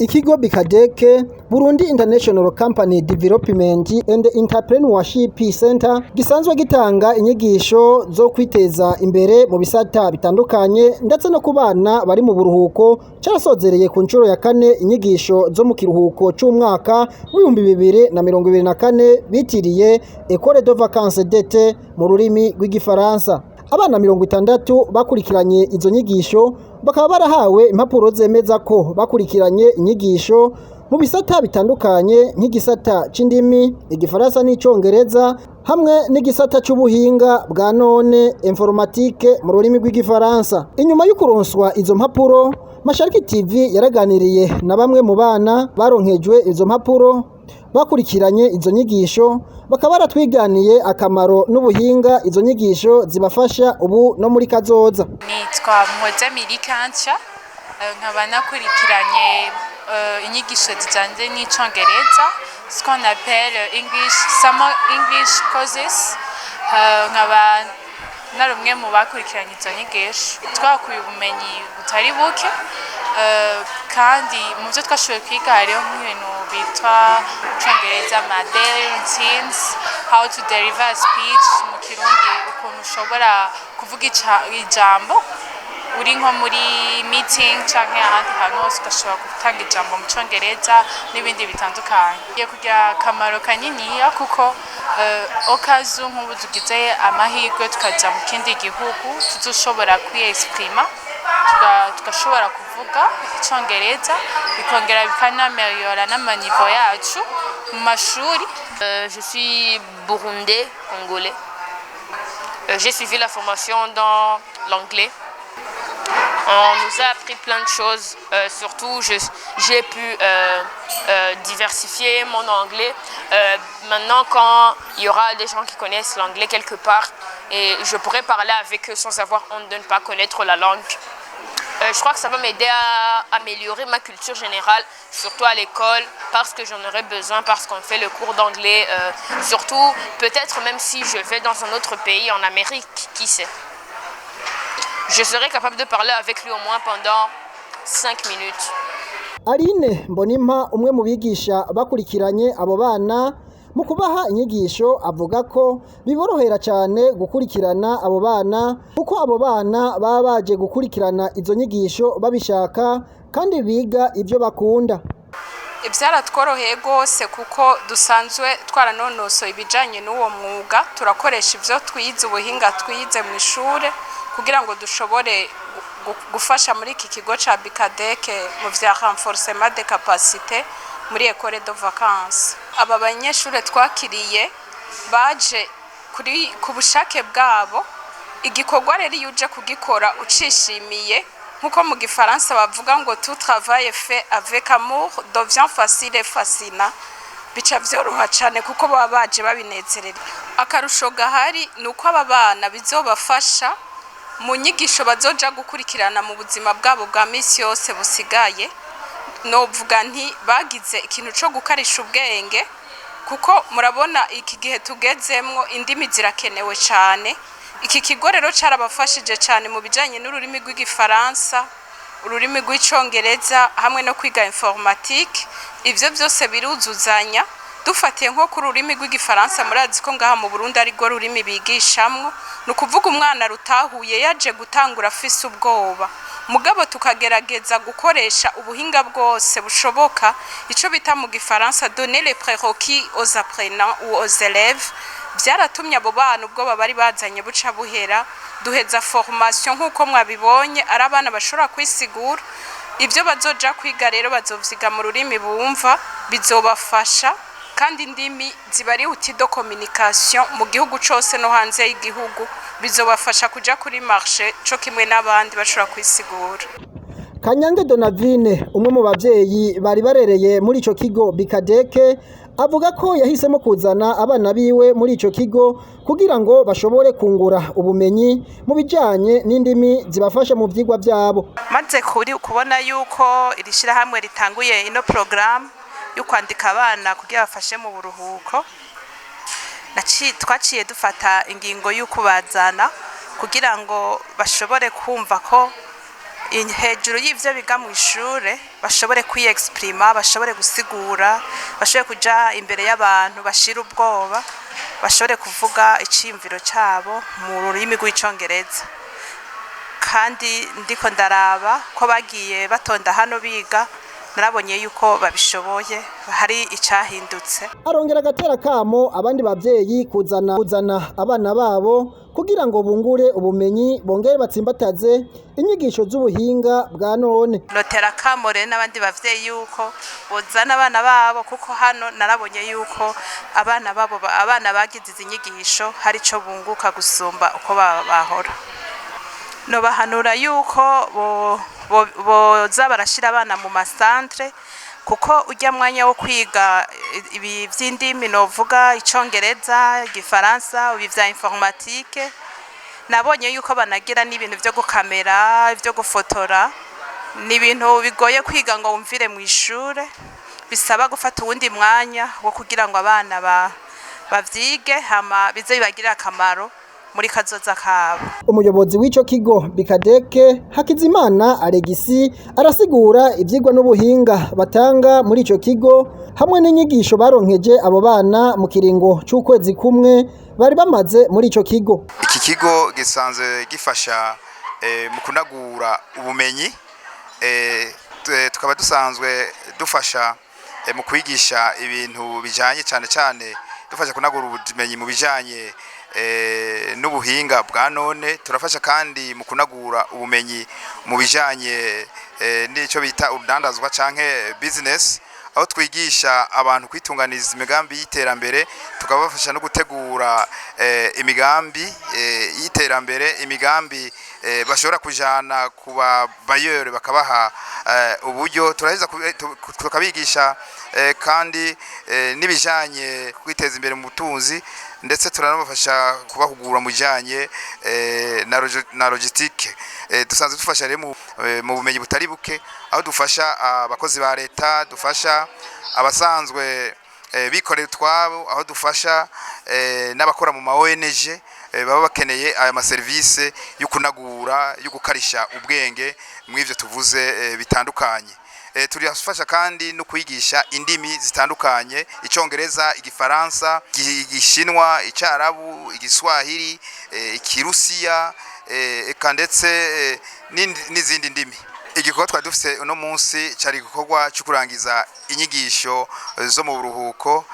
Ikigo Bikadeke, Burundi International Company Development and Entrepreneurship Center, gisanzwe gitanga inyigisho zo kwiteza imbere mu bisata bitandukanye ndetse no ku bana bari mu buruhuko, carasozereye ku nshuro ya kane inyigisho zo mu kiruhuko c'umwaka w'2024 bitiriye École de Vacances d'été mu rurimi rw'Igifaransa. Abana 60 bakurikiranye izo nyigisho bakaba barahawe impapuro zemeza ko bakurikiranye inyigisho mu bisata bitandukanye nk'igisata c'indimi, Igifaransa n'Icongereza, hamwe n'igisata c'ubuhinga bwa none, informatique mu rurimi rw'Igifaransa. Inyuma yo kuronswa izo mpapuro, Mashariki TV yaraganiriye na bamwe mu bana baronkejwe izo mpapuro bakurikiranye izo nyigisho, bakaba baratwiganiye akamaro n'ubuhinga izo nyigisho zibafasha ubu no muri kazoza. Nitwa Muhoza Mirikanca, nkaba nakurikiranye inyigisho zijanye n'Icongereza, ce qu'on appelle English Summer English Courses. Nkaba nari umwe mu bakurikiranye izo nyigisho. Twakuye ubumenyi butari buke, kandi mu byo twashoboye kwiga hariho nk'ibintu bitwa mu Congereza ama daily routines, how to deliver a speech mu Kirundi, ukuntu ushobora kuvuga ijambo uri nko muri meeting canke ahandi hantu hose, ugashobora gutanga ijambo mu Congereza n'ibindi bitandukanye. Igiye kugira akamaro kaniniya kuko okazu nk'ubu tugize amahirwe tukaja mu kindi gihugu, tuzoshobora kwiexprima, tugashobora kuvuga Icongereza, bikongera bikanaméliora n'ama niveau yacu mu mashuri. Je suis burundais, congolais. J'ai suivi la formation dans l'anglais. On nous a appris plein de choses. Surtout, j'ai pu diversifier mon anglais. Maintenant, quand il y aura des gens qui connaissent l'anglais quelque part, et je pourrais parler avec eux sans avoir honte de ne pas connaître la langue. Je crois que ça va m'aider à améliorer ma culture générale, surtout à l'école, parce que j'en aurai besoin, parce qu'on fait le cours d'anglais. Surtout, peut-être même si je vais dans un autre pays, en Amérique, qui sait. Je serai capable de parler avec lui au moins pendant 5 minutes. Aline Mbonimpa, umwe mu bigisha bakurikiranye abo bana mu kubaha inyigisho, avuga ko biborohera cyane gukurikirana abo bana kuko abo bana baba baje gukurikirana izo nyigisho babishaka kandi biga ibyo bakunda. Byaratworoheye rwose kuko dusanzwe twaranonosoye ibijyanye n'uwo mwuga. Turakoresha ibyo twize, ubuhinga twize mu ishuri, kugira ngo dushobore gufasha muri iki kigo cya Bikadeke mu bya renforcement de capacité muri école de vacances. Aba banyeshuri twakiriye baje kuri ku bushake bwabo. Igikorwa rero iyo uje kugikora ucishimiye, nk'uko mu Gifaransa bavuga ngo "Tout travail fait avec amour devient facile et fascinant", bica vyoroha cyane kuko baba baje babinezerera. Akarusho gahari ni uko aba bana bizobafasha mu nyigisho bazoja gukurikirana mu buzima bwabo bwa misi yose busigaye. Novuga nti bagize ikintu co gukarisha ubwenge, kuko murabona iki gihe tugezemwo indimi zirakenewe cyane. Iki kigo rero carabafashije cyane mu bijanye n'ururimi rw'Igifaransa, ururimi rw'Icongereza hamwe no kwiga informatique. Ivyo byose biruzuzanya. Dufatiye nko ku rurimi rw'Igifaransa, murazi ko ngaha mu Burundi ari rwo rurimi bigishamwo. Ni ukuvuga umwana rutahuye yaje gutangura afise ubwoba, mugabo tukagerageza gukoresha ubuhinga bwose bushoboka, ico bita mu Gifaransa "donner les prérequis aux apprenants ou aux élèves". Byaratumye abo bana ubwoba bari bazanye buca buhera. Duheza formation nk'uko mwabibonye, ari abana bashobora kwisigura. Ibyo bazoja kwiga rero bazovyiga mu rurimi bumva, bizobafasha. Kandi indimi ziba ari outil de communication mu gihugu cose no hanze y'igihugu, bizobafasha kuja kuri marché co kimwe n'abandi bashobora kwisigura. Kanyange Donavine, umwe mu bavyeyi bari barereye muri ico kigo Bikadeke, avuga ko yahisemo kuzana abana biwe muri ico kigo kugira ngo bashobore kungura ubumenyi mu bijanye n'indimi zibafasha mu vyigwa vyabo. Maze kuri kubona yuko iri shyirahamwe ritanguye ino porogaramu yo kwandika abana kugira bafashe mu buruhuko, twaciye dufata ingingo y'ukubazana kugira ngo bashobore kumva ko Hejuru y'ivyo biga mu ishure, bashobore kwiyexprima, bashobore gusigura, bashobore kuja imbere y'abantu bashira ubwoba, bashobore kuvuga iciyumviro cabo mu rurimi rw'Icongereza. Kandi ndiko ndaraba ko bagiye batonda hano biga, narabonye yuko babishoboye, hari icahindutse. Arongera agatera kamo abandi bavyeyi kuzana abana babo kugira ngo bungure ubumenyi, bongere batsimbataze inyigisho z'ubuhinga bwa none. Notera kamo rero n'abandi bavyeyi yuko bozana abana babo, kuko hano narabonye yuko abana babo, abana bagize izi nyigisho, hari ico bunguka gusumba uko bahora. Nobahanura yuko boza barashira abana mu masantre, kuko urya mwanya wo kwiga ibi vy'indimi, novuga Icongereza, Igifaransa, ibi vya informatique, nabonye yuko banagira n'ibintu vyo gukamera, vyo gufotora. Ni ibintu bigoye kwiga ngo wumvire mu ishure, bisaba gufata uwundi mwanya wo kugira ngo abana bavyige, hama bize bibagirire akamaro muri kazoza kabo. Umuyobozi w'ico kigo Bikadeke, Hakizimana Alegisi, arasigura ivyigwa n'ubuhinga batanga muri ico kigo hamwe n'inyigisho baronkeje abo bana mu kiringo c'ukwezi kumwe bari bamaze muri ico kigo. Iki kigo gisanzwe gifasha mu kunagura ubumenyi, tukaba dusanzwe dufasha mu kwigisha ibintu bijanye cyane cyane, dufasha kunagura ubumenyi mu bijanye n'ubuhinga bwa none. Turafasha kandi mu kunagura ubumenyi mu bijanye n'icyo bita urudandazwa canke business, aho twigisha abantu kwitunganiriza imigambi y'iterambere, tukabafasha no gutegura imigambi y'iterambere, imigambi bashobora kujana ku ba bailleurs bakabaha uburyo. Turaheza tukabigisha kandi n'ibijanye kwiteza imbere mu butunzi, ndetse turanabafasha kubahugura mu bijanye na logistique. Dusanzwe dufasha rero mu bumenyi butari buke, aho dufasha abakozi ba leta, dufasha abasanzwe bikorera utwabo, aho dufasha n'abakora mu ma ONG baba bakeneye aya maserivisi yo kunagura, yo gukarisha ubwenge mw'ivyo tuvuze bitandukanye. Turafasha kandi no kwigisha indimi zitandukanye: Icongereza, Igifaransa, Igishinwa, Icarabu, Igiswahili, Ikirusiya, eka ndetse n'izindi ndimi. Igikorwa twari dufise uno munsi cari igikorwa cyo kurangiza inyigisho zo mu buruhuko.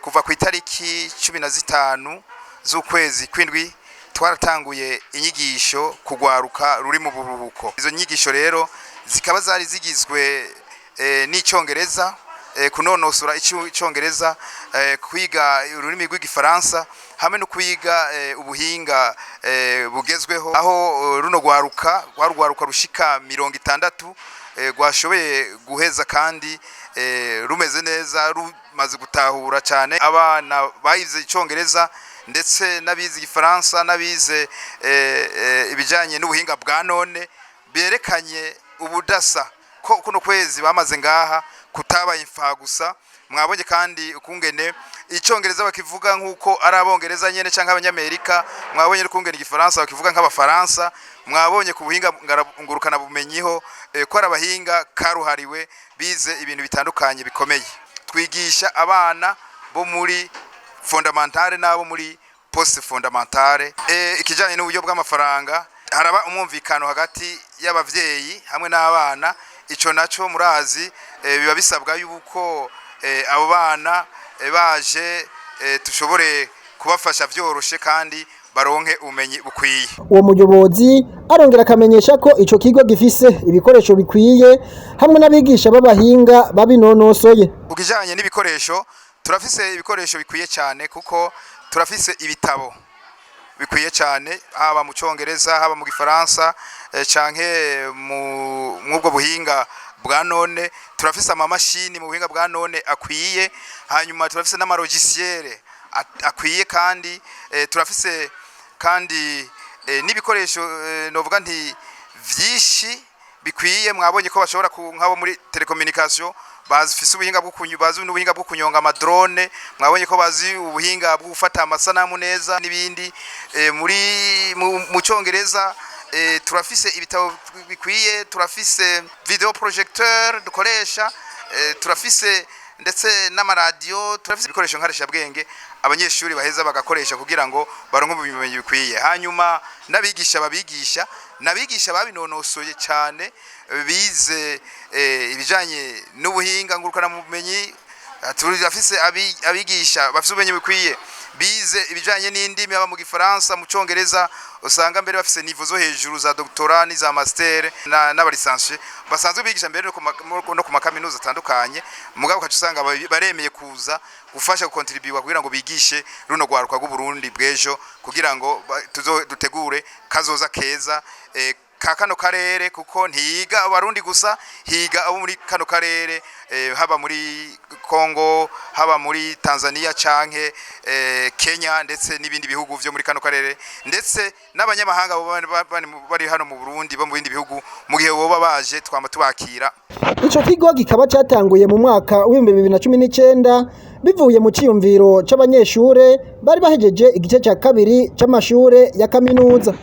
Kuva ku itariki 15 z'ukwezi kw'indwi twaratanguye inyigisho kugwaruka ruri mu buruhuko. Izo nyigisho rero zikaba zari zigizwe n'Icongereza, kunonosora Icongereza, kwiga ururimi rw'Igifaransa hamwe no kwiga ubuhinga bugezweho, aho runo rwaruka rwarugwaruka rushika 60 rwashoboye guheza kandi rumeze neza, rumaze gutahura cyane. Abana bayize Icongereza ndetse n'abize Igifaransa n'abize ibijyanye n'ubuhinga bwa none berekanye ubudasa ko kuno kwezi bamaze ngaha kutabaye imfagusa. Mwabonye kandi ukungene Icyongereza bakivuga nk'uko ari Abongereza nyene canke Abanyamerika, mwabonye ukungene Igifaransa bakivuga nk'Abafaransa, mwabonye ku buhinga ngurukana bumenyiho ko ari abahinga karuhariwe bize ibintu bitandukanye bikomeye. Twigisha abana bo muri fondamentale n'abo muri post fondamentale. Ikijanye n'uburyo bw'amafaranga, haraba umwumvikano hagati y'abavyeyi hamwe n'abana. Ico naco murazi, biba bisabwa yuko abo bana baje tushobore kubafasha vyoroshe kandi baronke ubumenyi bukwiye. Uwo muyobozi arongera akamenyesha ko ico kigo gifise ibikoresho bikwiye hamwe n'abigisha b'abahinga babinonosoye. Ku kijanye n'ibikoresho, turafise ibikoresho bikwiye cyane, kuko turafise ibitabo bikwiye cyane, haba mu Cyongereza, haba mu Gifaransa, canke mu mwubwo buhinga bwa none. Turafise amamashini mu buhinga bwa none akwiye, hanyuma turafise n'amalogiciel akwiye, kandi turafise kandi n'ibikoresho, novuga nti vyinshi bikwiye. Mwabonye ko bashobora nk'abo muri telecommunication bafise ubuhinga bwo bazi n'ubuhinga bwo kunyonga amadrone, mwabonye ko bazi ubuhinga bwo gufata amasanamu neza n'ibindi. Muri mu Cyongereza Turafise ibitabo bikwiye, turafise vidéo projecteur dukoresha, turafise ndetse n'amaradiyo, turafise ibikoresho nkarishabwenge abanyeshuri baheza bagakoresha kugira ngo baronke ubumenyi bikwiye. Hanyuma n'abigisha babigisha n'abigisha babinonosoye cyane, bize ibijanye n'ubuhinga ngurukanabumenyi. Turafise abigisha bafise ubumenyi bukwiye, bize ibijanye n'indimi, haba mu gifaransa, mu congereza, usanga mbere bafise niveau zo hejuru za doctorat n'iza master n'aba licenciés basanzwe bigisha mbere no ku makaminuza atandukanye. Mugabo ukaca usanga baremeye kuza gufasha gukontribuwa kugira ngo bigishe runo rwaruka rw'Uburundi bw'ejo, kugira ngo dutegure kazoza keza ka kano karere, kuko ntiyiga Abarundi gusa, higa abo muri kano karere, haba muri Congo, haba muri Tanzania canke Kenya, ndetse n'ibindi bihugu vyo muri kano karere, ndetse n'abanyamahanga boba bari hano mu Burundi bo mu bindi bihugu, mu gihe boba baje twama tubakira. Ico kigo kikaba catanguye mu mwaka w'2019 bivuye mu ciyumviro c'abanyeshure bari bahejeje igice ca kabiri c'amashure ya kaminuza.